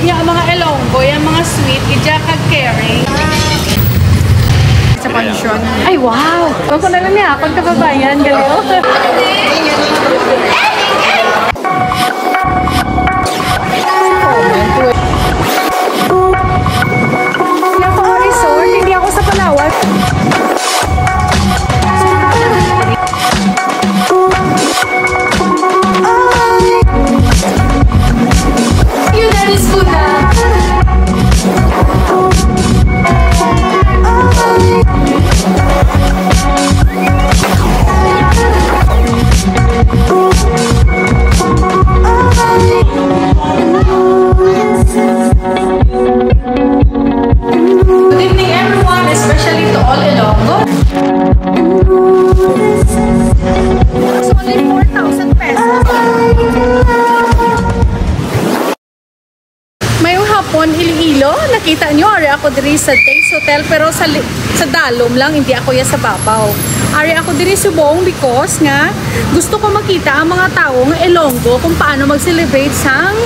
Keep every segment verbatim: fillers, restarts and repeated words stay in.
Nya, ang mga Ilonggo, yung mga sweet, gidya kag caring. Sa pansyon. Ay, wow! Ako na lang niya, akong kababayan, gano'n. Hindi ako sa resort, hindi ako sa Palawan. Good evening, everyone, especially to all Ilonggo. It's only four thousand pesos. Mayong hapon, Iloilo. Nakita nyo, ari ako diri sa Days Hotel, pero sa li-, sa dalom lang, hindi ako ya sa babaw. Ari ako diri subong because nga gusto ko makita ang mga tawo nga Ilonggo kung paano mag-celebrate sang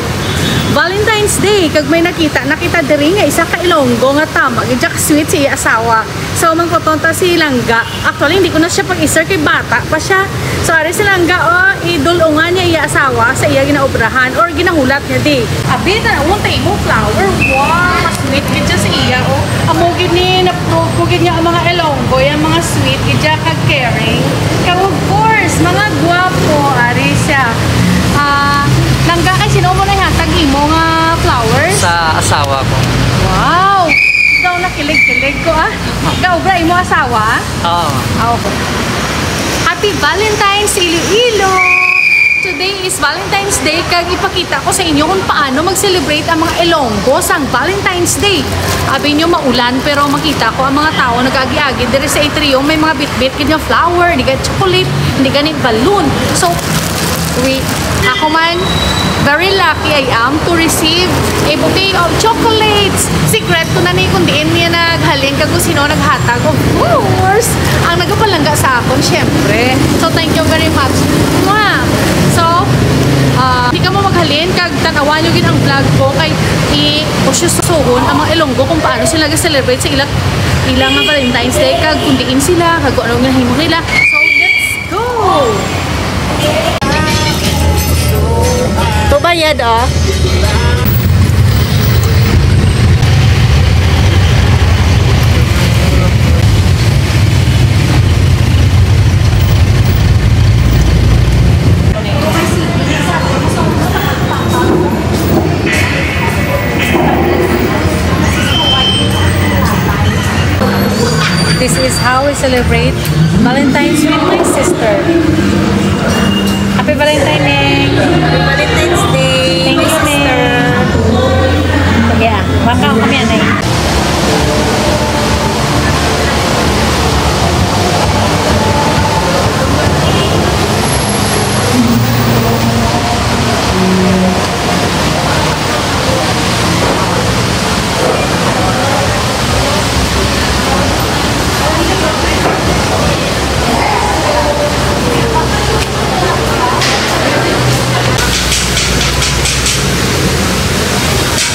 Valentine's Day. Kag may nakita, nakita diri nga isa ka Ilonggo nga tama, gid siya ka sweet sa iya asawa. So, mangkuton ta si Langga. Actually, hindi ko na siya pag-isar kay bata pa siya. So, ari si Langga, oh, idulungan niya iya asawa sa iya ginaobrahan or ginahulat niya, di. Abi, tan-awon ta imo flower. Wow, mas sweet gid siya sa iya, oh. Amo gid ni, na-prove ko gid nga ang mga Ilonggo, yung mga sweet gid siya kag caring. Kag of course, mga gwapo, ari siya. Ah, Langga, kay sino mo naghatag imo nga flowers? Sa asawa ko. Wow! Daw nakilig-kilig ko, ah. Kaobra imo asawa? Oo. Ah, okay. Happy Valentine's, Iloilo! Today is Valentine's Day, kag ipakita ko sa inyo kung paano mag-celebrate ang mga Ilonggo sang Valentine's Day. Abi nyo, maulan, pero makita ko ang mga tao nag-agi-agi diri sa atrium, may mga bitbit gid nga flower, di ka chocolate, hindi gani balloon. So, we, ako man, very lucky I am to receive a bouquet of chocolates. Secret ko na ni kung diin niya naghalin kag kung sino naghatag. Of course, ang nagapalangga sa akon, syempre. So, thank you very much. Mwah! So, ah, di ka mo maghalin kag tan-awan nyo gid ang vlog ko kay i-, usyusuhon ang mga Ilonggo kung paano sila ga-celebrate sa ilang, ilang nga Valentine's Day kag kung diin sila kag kung ano ang ginahimo nila. So, let's go! To bayad, oh. This is how we celebrate Valentine's with my sister. Happy Valentine, Neng! Happy Valentine's Day, Thank my you, sister. Neng. Yeah, baka kami, Neng.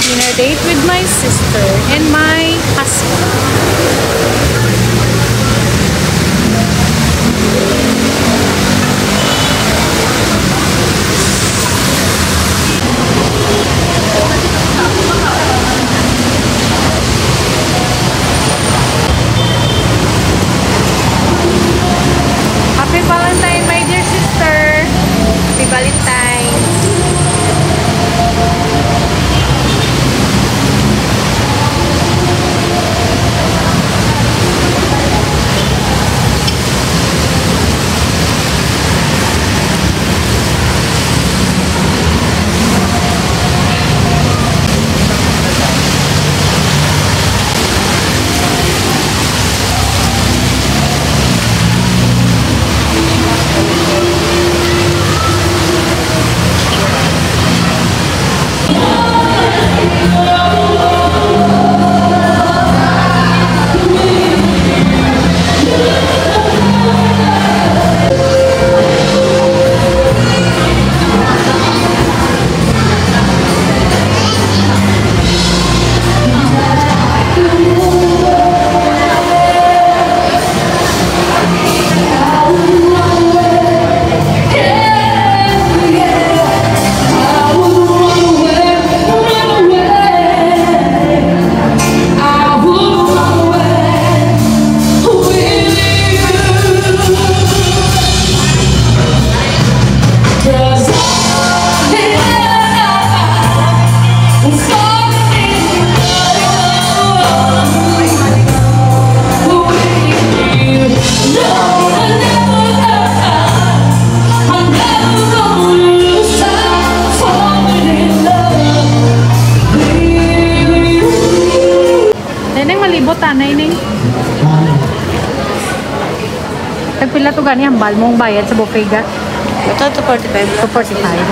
Dinner date with my sister and my husband. Happy Valentine, my dear sister. Happy Valentine. Neneng, malibot tanay, Neng. Tagpila to gani hambal mong bayad sa buffet ga? Ito, two forty-five lang. Two forty-five.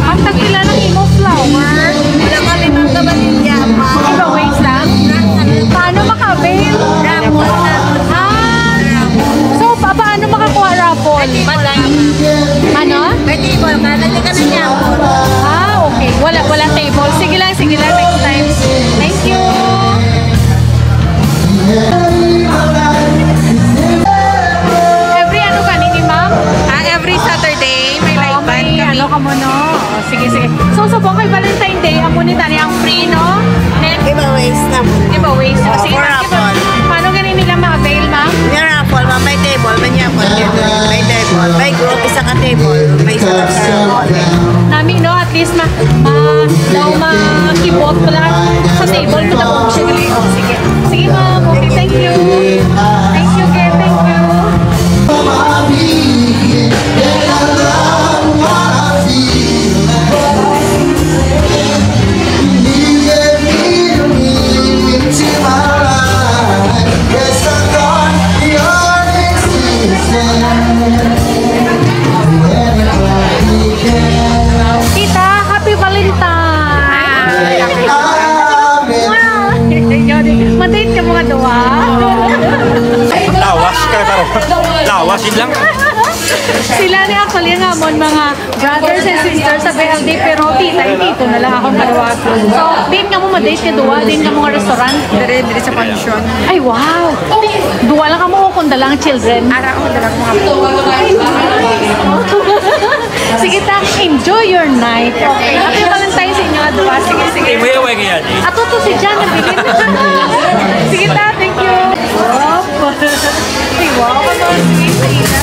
Ang tagpila ng imo flower? Wala kami, ma'am, kabatilya, ma'am. Giveaways lang? Paano maka-avail? Raffle, raffle. Ah. So, pa paano makakuha raffle? Patay. Ano? May table ka, nandun ka na niya. Ah, okay. Wala, wala table. Sige lang, sige lang. Next time. Thank you. Every ano ka ni, ma'am? Ah, every Saturday, may live band kami. Ano ka mo, no? O, sige, sige. So, subong kay Valentine Day, amo ni tani ang free, no? Giveaways na mo. Giveaways. O, sige, for raffle. Paano gani nila ma-avail, ma'am? May raffle, ma'am. May table, may raffle. May table. May group, isa ka table. May isa ka raffle. Nami, no? At least, ma, ma, daw makibot pala sa table ko na po siya gali. O, sige. Sige, ma'am. Okay, thank you. Thank you, Ken. Thank you. Tita, happy Valentine! Ay, happy Valentine! Ma-date ka mga duwa? Lawas ka, taro. Lawas, yun lang. Sila ni actually nga amon mga brothers and sisters sa B L D, pero tita and tito na lang akong kadawaton. So, din ka mo ma-date ka duwa, din ka mo nga restaurant? Dire, dire sa pansyon. Ay, wow! Duwa lang ka mo kung dalang children. Ara, oh, dalang mga. Sige, ta, enjoy your night. Okay. Happy Valentine's sa inyo, duwa. Sige, sige. Imo yung way kaya, Jay. Ato to si Jan, nabilin. Sige, ta, thank you. Ay, wow, ano ang sweet, Tina.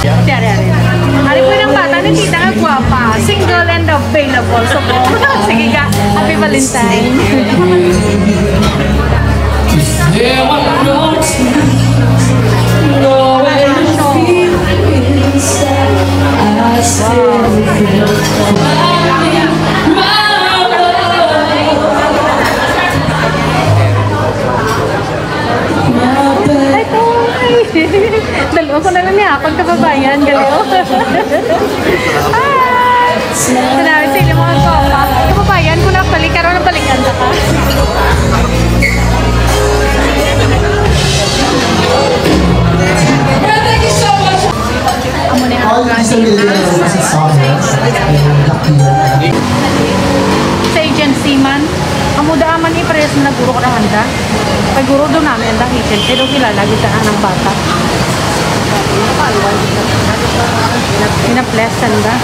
Ari, ari, ari. Ari po ng bata ni Tita nga gwapa. Single and available. So, po. Sige ka. Happy Valentine. There were no tears, no way to feel inside. I still feel my love. Ay, to. Dalo ko na lang niya akong kababayan, dalo. Hi! Tanawi sa ilang mga gwapa. Kababayan ko na, balik, karon na balikan na ka. Amo na ang All these are the sa agency man. Amo da man, eh, parehas na naguro ko na handa. Paguro daw namin ang agency, pero kilala kita na ng bata. Pina-bless sanda.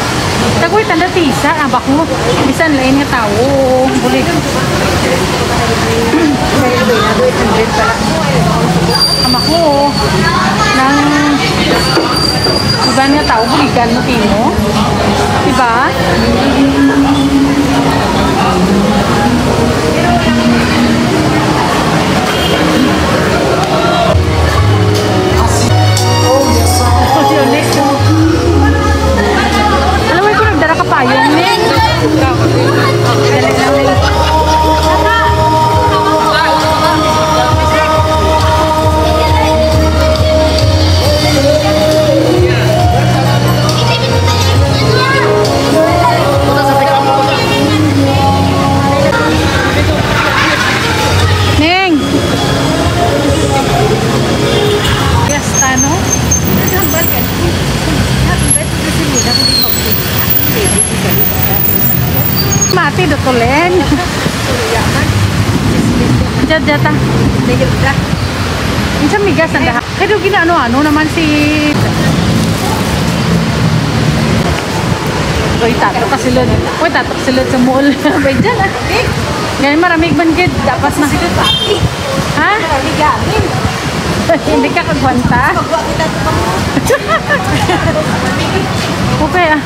Tagoy tanda tisa, ah, bako. Bisan lain nga tawo, bulig. Ama ko, nang iban nga tawo, buligan mo, timo. Diba? Alam mo, ikaw nagdala ka payong, Ning. Neng! Fiesta, no? Nagambal ka. Happy birthday, Silvia. Hindi mo. Baby, ikaw. Ti Dotolen. Jat, jata. Unsa migas ang daha? Kay daw ginaano-ano naman si. Uy, tato ka silod. Uy, tato ka silod sa mall. Bay dyan, ah. Ganyan, maramig man gid. Dapat na. Ha? Hindi ka kagwanta? Okay, ah.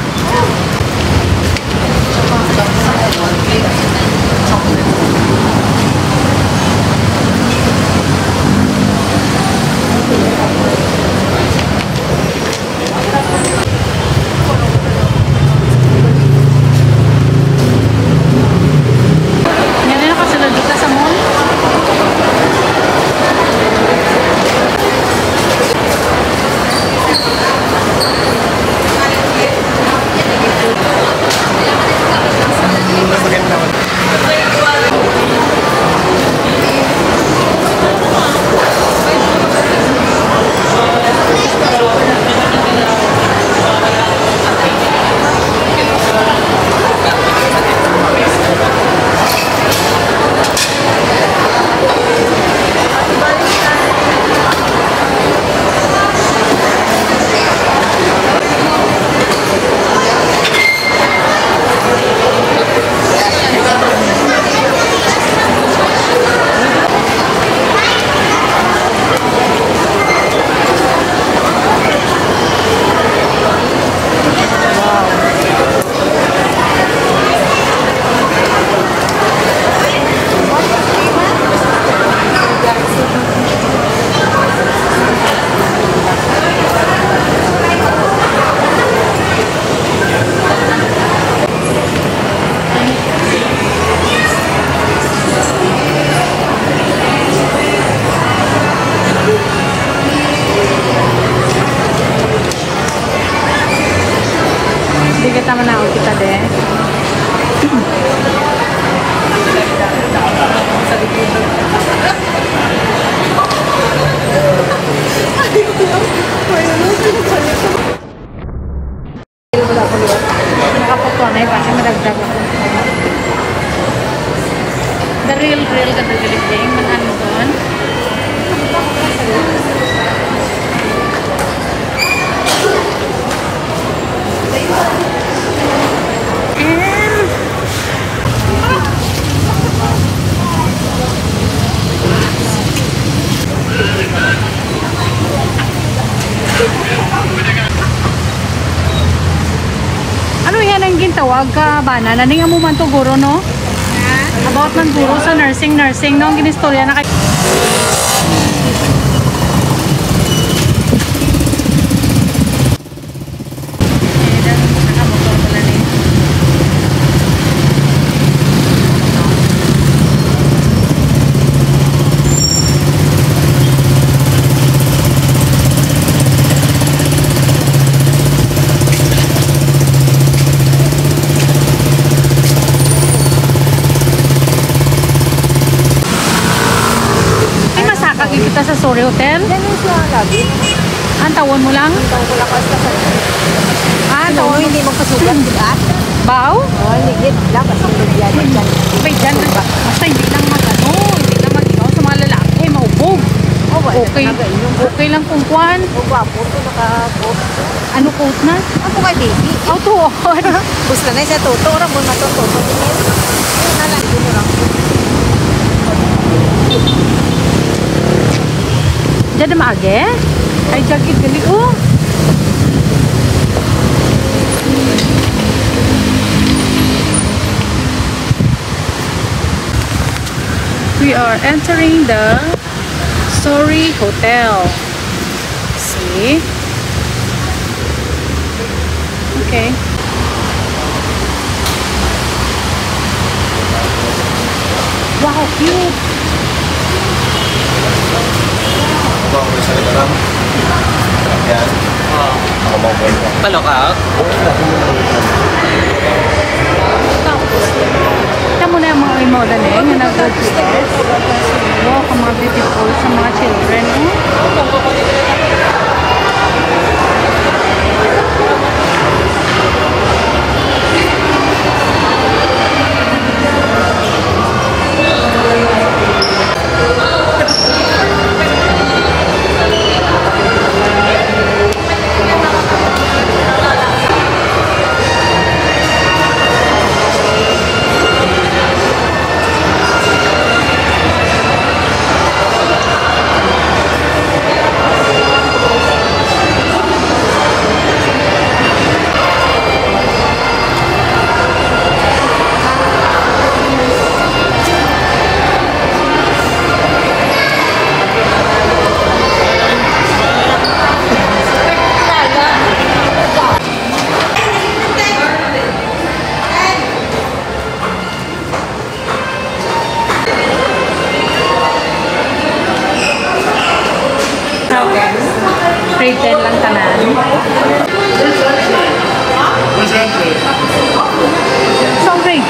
Nga na nakasulod kita sa mall. Di kita manaog kita, de. Nakaputo na yun kasi madagdag ako. The real, real ka, the real thing. Man, ano doon? And ano yan ang gintawag ka, bana? Naning amo man to, guro, no? About man, guro, sa nursing, nursing, no? Ang ginistorya na kay Ay, masaka gid kita sa Story Hotel. Yan yung sa lagi. Ang tawon mo lang? Ang tawon ko lang, basta sa. Ah, ang tawon mo hindi magpasugat, di ba? Baw? Oh, hindi, hindi lang, basta hindi yan, hindi yan. Bay dyan, basta hindi lang mag-ano, hindi lang mag-ihaw sa mga lalaki, maubog. Oh, wala. Okay. Nagainom. Okay lang kung kwan. Oh, gwapo to, naka-coat. Ano coat na? Ako kay baby. Oh, tuod. Gusto na siya, toto. Ora mo na to, toto. Ito na lang, ito na lang. Diyan na maagi? Ay, jacket gali, oh. We are entering the Story Hotel. See? Okay. Wow, cute! Ito ang isa rin alam. Yan. Ako ba ang kwento? Palook out? Kita mo na yung mga imo, dali, nga nag-dress. Wow, ka mga beautiful sa mga children, oh.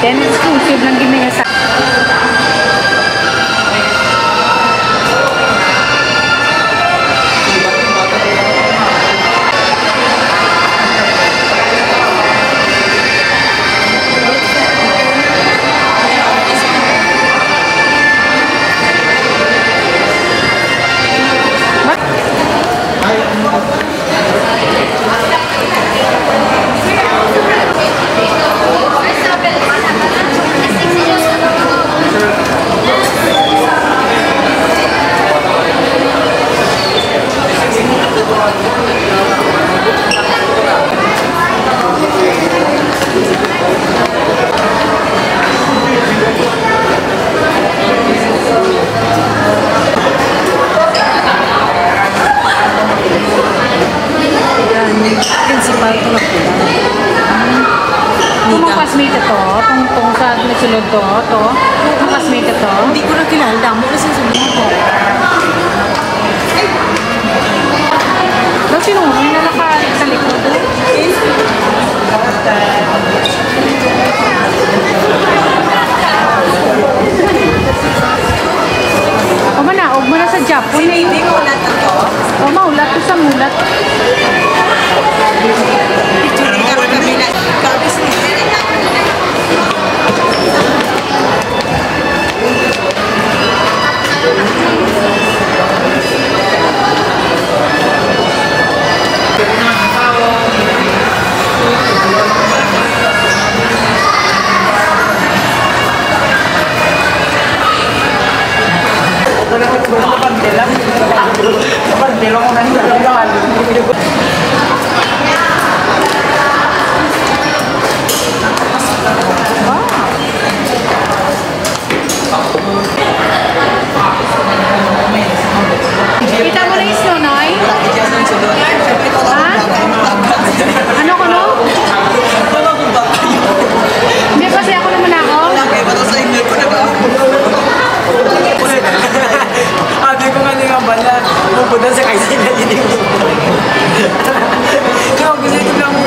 Then, exclusive lang gid na sa Principal to na pula. Kung mga classmate ito, kung, kung sa nasulod to, to, kung classmate ito. Hindi ko na kilala. Damo na sa sunod ko. Daw sino? May nalaka sa likod. O, mana, og mana sa Japon, eh. Hindi mo ulat to? O, maulat to sa mulat. Picture ka kami na. Kita mo na yung snow, Noy? Ha? Ano ko, no? Hindi, kasi ako naman ako. Ate ko nga nga bala, pupunta sa kaisila, hindi mo. Yung gusto ko lang mo.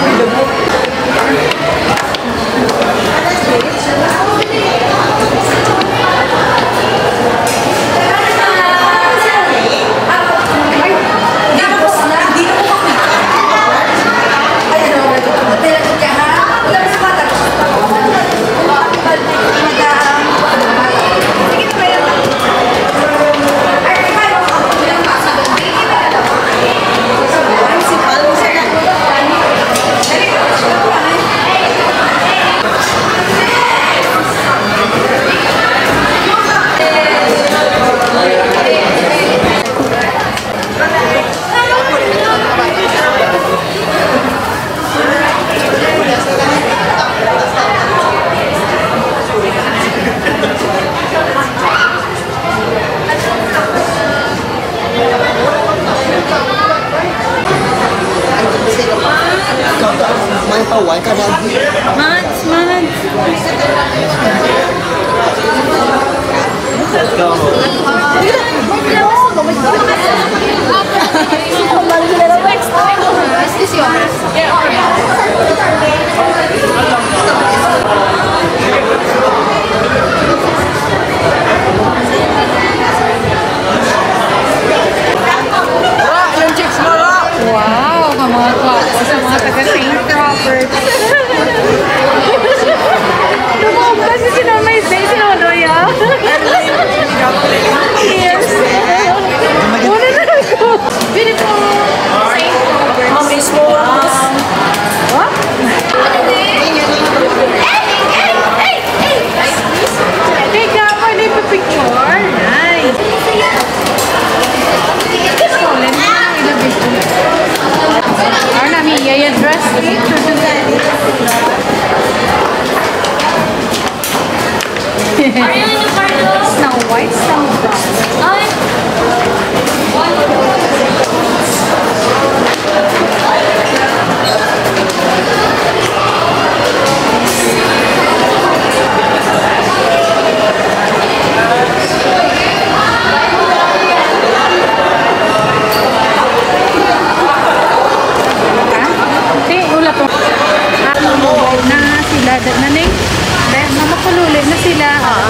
May paway ka na. Mats, Mats. Wow, ka mga kwa-, sa mga taga Saint Robert. Lumabas si Sinamay Day, si Nonoy, ah. Yes. Una na ako. Beautiful. Saint Robert. Ma'am, miss mo. What? Ano, Day? Hey, hey, hey, hey! Teka, pwede pa picture? Nice. Stolen mo na ang innovation. Ano na, may yaya dress, eh? Snow White, Snow Brown. Ay! Te, wala to. Ah, na sila, da-, naning. Makululi na sila. Oo.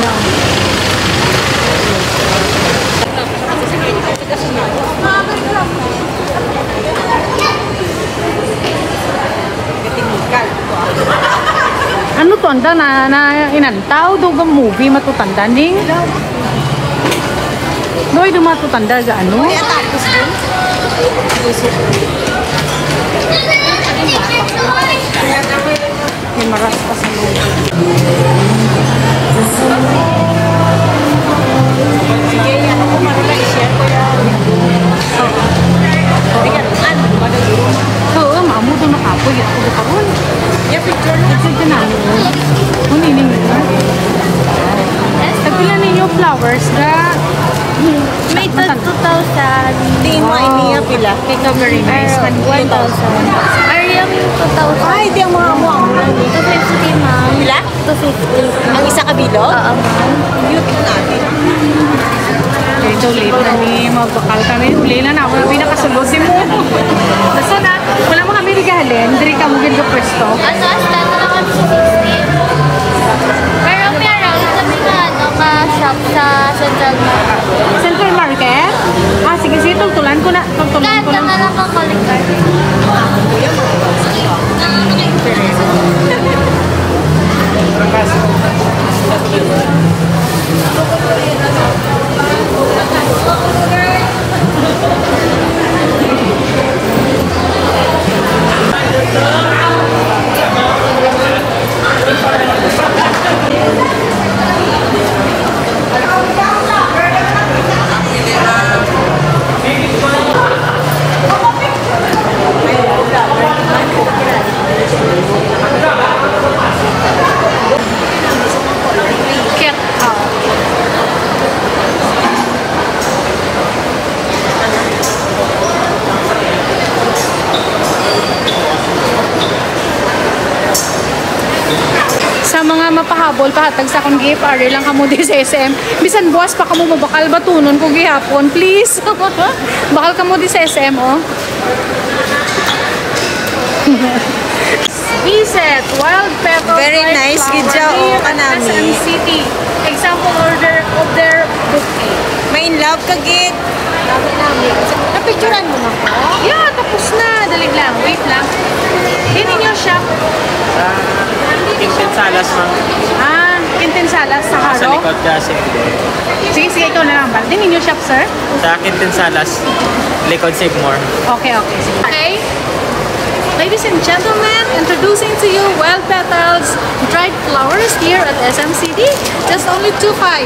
Ano to, anda na, na inantaw, dugang movie matutanda ning. Doy, dumatutanda ga ano? Kaya tapos dun. May maras pa sa loob. Sige, ano ko, marunong i-share ko yan. Bigyan, ano, Oo, maamo to nakapoy. Ako ko karon. Yeah, picture na. Picture ka namin. Kung nining mo. Tagpila ninyo flowers, ga? May tag two thousand. Di mo, Wow. Iniya pila? Ito, very nice. Pero one thousand. Ariang two thousand. Ay, di ang mga amo, amo lang. Two fifty, ma'am. Pila? Two fifty. Ang isa ka bilog? Oo, ma'am. Cute natin. Okay, so late na ni, magbakal kami. Uli na na, wala may nakasulod ni mo. Basta na, wala mo kami regalen. Diri ka mo gid pwesto. Ano, hasta na lang kami sa sixteen. Pero may around kami nga, ano, ka shop sa Central Market. Central Market? Ah, sige, sige, tultulan ko na. Tultulan ko Lahat na lang. na lang ang calling card. Kit. Sa mga mapahabol, pahatag sa akong gift, ari lang kamo di sa S M. Bisan buwas pa kamo mabakal, batunon ko gihapon, please. Bakal kamo di sa S M, oh. Iset, wild petal Very bright nice, flower gid siya, oh, here at kanami. S M City. Example order of their bouquet. May in love ka, gid. Dami namin. Napicturan mo na ko? Yeah, tapos na. Dalig lang. Wait lang. Di ninyo shop. Sa Quintin Salas, ma'am. Ah, Quintin Salas sa Sa Haro? likod ka, sir. Sige, sige, ikaw na lang ba? Di ninyo shop, sir? Sa Quintin Salas, likod Sigmore. Okay, okay. Sige. Okay. Ladies and gentlemen, introducing to you Wild Petals Dried Flowers here at S M C D. Just only two five.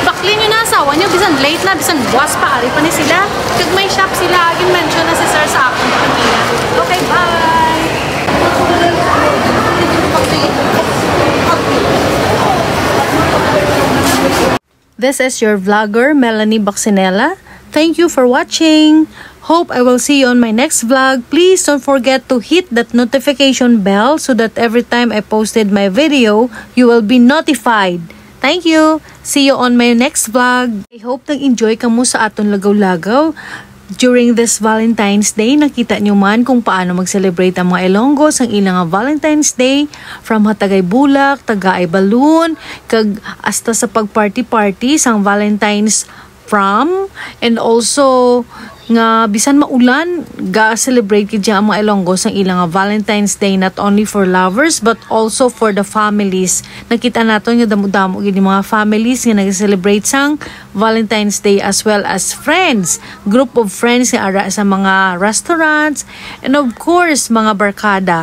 Bakli nyo na, asawa nyo, bisan late na, bisan buwas pa, ari pa ni sila. Kag may shop sila, gin-mention na si sir sa akon kanina. Okay, bye! This is your vlogger, Melanie Baxinella. Thank you for watching. Hope I will see you on my next vlog. Please don't forget to hit that notification bell so that every time I posted my video, you will be notified. Thank you. See you on my next vlog. I hope nag-enjoy kamo sa aton lagaw-lagaw. During this Valentine's Day, nakita nyo man kung paano mag-celebrate ang mga Ilonggo sang ila nga Valentine's Day, from hatagay bulak, tagaay balloon, kag hasta sa pag-party-party sang Valentine's prom, and also nga bisan maulan, ga-celebrate gid ang mga Ilonggo sang ila nga Valentine's Day, not only for lovers but also for the families. Nakita naton nga damo-damo gid yung mga families nga nag-celebrate sang Valentine's Day, as well as friends, group of friends nga ara sa mga restaurants, and of course, mga barkada.